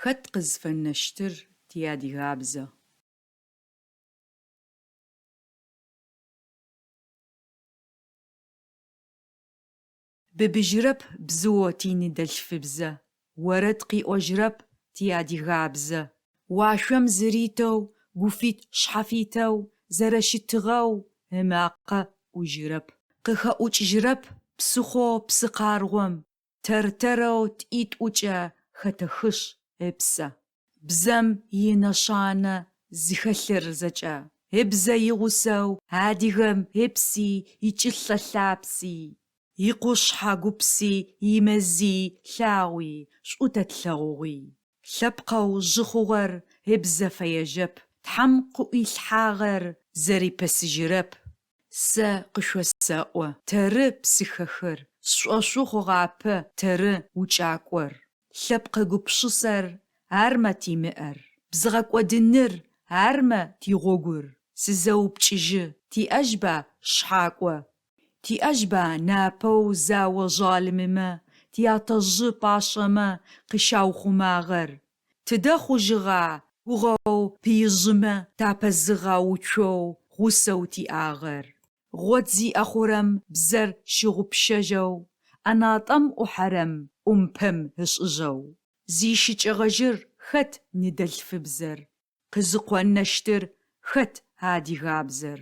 Хэт къызфэнэщтыр тиадыгабзэ? Быбыжьырэп бзыоу тиныдэлъфыбзэ, Орэд къыӏожьырэп тиадыгабзэ. Уашъом зыритэу, гуфит-шъхьафитэу Зэрэщытыгъэу ымакъэ ӏужьырэп. Къыхэӏукӏыжьырэп псыхъоу псы къаргъом, Тэр-тэрэу тӏитӏукӏэ хэтэхышъ ыпсэ. Бзэм инэшанэ зыхэлъыр зэкӏэ, ыбзэ игъусэу адыгэм ыпси ичӏылъэ лъапси, икъушъхьэ гупси имэзи лъагъуи шӏу тэ тлъэгъугъи. Лъэпкъэу жъы хъугъэр ыбзэ фэежьэп, Тхьэм къыӏуилъхьагъэр зэрипэсыжьырэп. Сэ къышъосэӏо, тэры псыхэхыр, сшӏошъы хъугъапэ тэры укӏакӏор. Лъэпкъ гупшысэр армэ тимыӏэр, бзэгъэкӏодыныр армэ тигъогур. Сызэупчӏыжьы, тиӏэжьба шъхьакӏо? Тиӏэжьба напэу зао жъалымымэ тятэжъы пӏашъэмэ къыщаухъумагъэр? Тыдэ хъужьыгъа гугъэу пыижъымэ тапэзыгъэуцоу гъусэу тиӏагъэр? Гъот зиӏэ хъурэм бзэр щыгъупшэжьэу, ӏэнатӏэм ӏухьэрэм ӏум-пэм ышӏыжьэу. Зищыкӏэгъэжьыр хэт ныдэлъфыбзэр? Къызыкъонэщтыр хэт адыгабзэр?